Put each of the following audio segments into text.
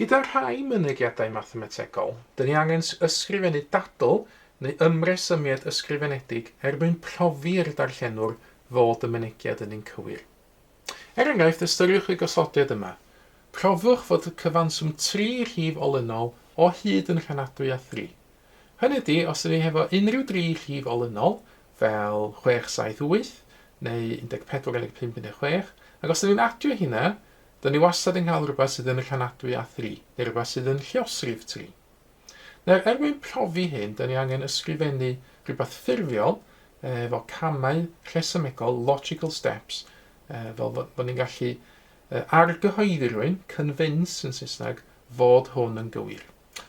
Gyda rhai mynegiadau mathemategol, dyn ni angen ysgrifennu dadl neu ymresymiad ysgrifenedig er mwyn profi i'r darllenwr fod y mynegiad yn un cywir. Er enghraifft, ystyriwch y gosodiad yma. Profwch fod y cyfanswm tri rhif olynol o hyd yn rhanadwy â thri. Hynny ydi, os ydyn ni hefo unrhyw dri rhif olynol, fel 6, 7, 8, neu 14, 15, 16, ac os ydyn ni'n adio hynna, dyn ni wastad yn cael rhywbeth sydd yn rhanadwy â thri, neu rhywbeth sydd yn lluosrif tri. Nawr, er mwyn profi hyn, dyn ni angen ysgrifennu rhywbeth ffurfiol, efo camau rhesymegol, logical steps, fel fod ni'n gallu argyhoeddi rhywun, convince yn Saesneg, fod hwn yn gywir.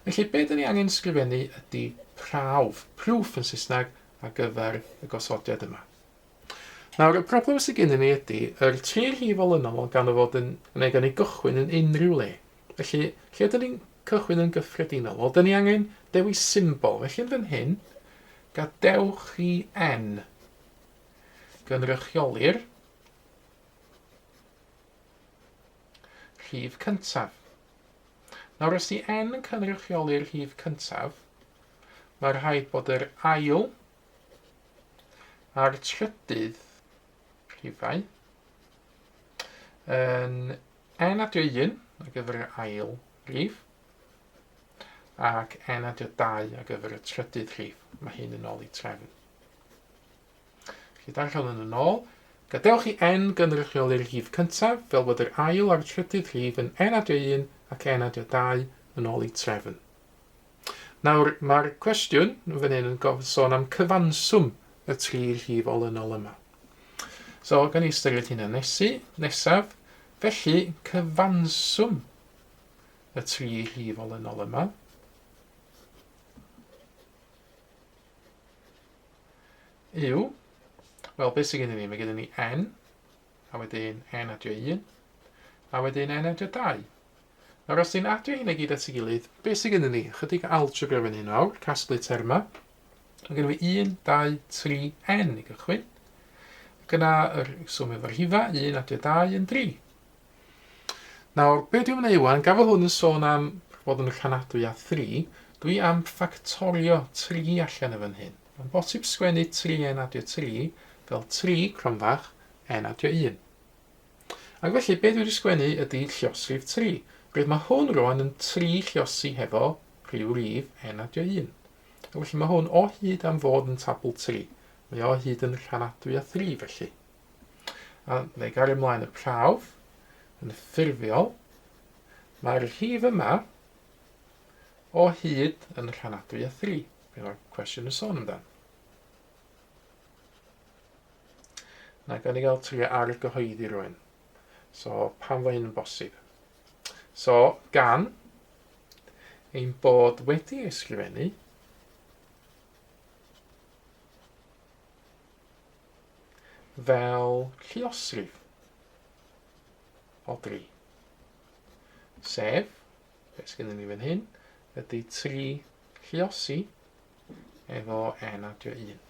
Felly, be dyn ni angen sgrifennu ydy prawf, proof yn Saesneg, ar gyfer y gosodiad yma. Nawr, y broblem sydd gennym ni ydy, yr tri rhif olynol gan o fod yn, neu gan ei gychwyn yn unrhyw le. Felly, lle dyn ni'n cychwyn yn gyffredinol? Wel, dyn ni angen dewis symbol. Felly, yn fan hyn, gadewch i N gynrychioli'r rhif cyntaf. Nawr, os di N yn cynrychioli'r rhif cyntaf, mae rhaid bod yr ail a'r trydydd rhifau yn N adio 1 ar gyfer yr ail rhif ac N adio 2 ar gyfer y trydydd rhif. Mae hyn yn ôl i trefn. Felly darllen yn ôl. Gadewch i N gynrychioli'r rhif cyntaf, fel bod yr ail a'r trydydd rhif yn N adio 1 ac N adio 2 yn ôl eu trefn. Nawr, mae'r cwestiwn yn fan hyn yn gofyn sôn am cyfanswm y tri rhif olynol yma. So, gan i ystyried hynna nesu, nesaf. Felly, cyfanswm y tri rhif olynol yma yw, wel, beth sydd gennym ni? Mae gennym ni n, a wedyn n adio 1, a wedyn n adio 2. Nawr, os ti'n adio hynna gyd at ei gilydd, beth sydd gennym ni? Chydig algebra fan hyn nawr, casglu termau. Mae gennym ni 1, 2, 3, n i gychwyn. Ac yna yr swm efo'r rhifa, 1 adio 2 yn 3. Nawr, be dwi'n wneud wan, gafel hwn yn sôn am fod yn rhanadwy â 3, dwi am ffactorio 3 allan y fan hyn. Mae'n bosib sgwennu 3n adio 3 fel 3 cronfach n adio 1. Ac felly, be dwi wedi sgwennu ydy lliosrif 3. Roedd mae hwn rwan yn 3 lliosi hefo rhyw rif n adio 1. Ac felly mae hwn o hyd am fod yn tabl 3. Mae o hyd yn rhanadwy â 3 felly. A na i gario ymlaen y prawf yn ffurfiol. Mae'r rhif yma o hyd yn rhanadwy â 3. Be mae'r cwestiwn yn sôn amdan. Na, gan i gael trio argyhoeddi rhywun. So, pam fo hyn yn bosib? So, gan ein bod wedi ysgrifennu fel lluosrif o dri. Sef, beth sgynnon ni fan hyn, ydy 3 lluosi efo n adio 1.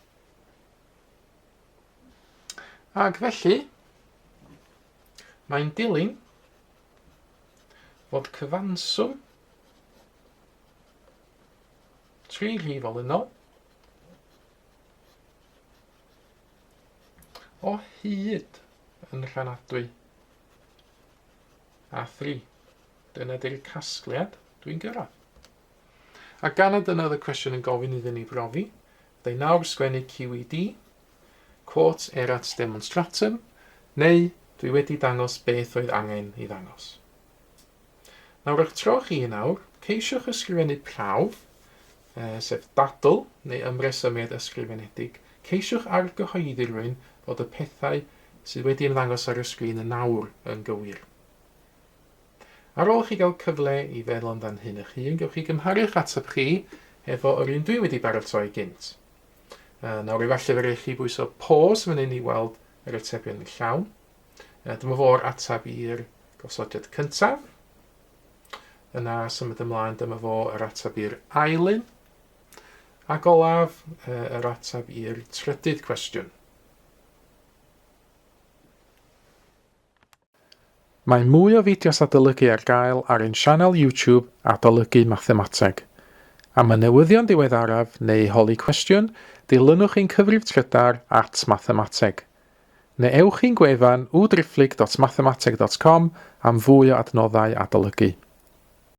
Ac felly, mae'n dilyn fod cyfanswm tri rhif olynol O hyd yn rhanadwy. A thri. Dyna di'r casgliad dwi'n gyrraedd. A gan nad dyna oedd y cwestiwn yn gofyn iddyn ni brofi, byddai nawr sgwennu QED, quot erat demonstratum, neu dwi wedi dangos beth oedd angen i ddangos. Nawr eich tro chi nawr, ceisiwch ysgrifennu prawf, sef dadl neu ymresymiad ysgrifenedig. Ceisiwch argyhoeddi rhywun fod y pethau sydd wedi ymddangos ar y sgrin yn awr yn gywir. Ar ôl i chi gael cyfle i feddwl amdan hyn eich hun, gewch chi gymharu'ch ateb chi efo yr un dwi wedi baratoi gynt. Nawr efallai fe rhaid chi bwyso pause fan hyn i weld yr atebion yn llawn. Dyma fo'r ateb i'r gosodiad cyntaf. Yna symud ymlaen, dyma fo yr ateb i'r ail un. Ac olaf, yr ateb i'r trydydd cwestiwn. Mae mwy o fideos adolygu ar gael ar ein sianel YouTube Adolygu Mathemateg. Am y newyddion diweddaraf neu i holi cwestiwn, dilynwch ein cyfrif trydar at mathemateg. Neu ewch i'n gwefan www.mathemateg.com am fwy o adnoddau adolygu.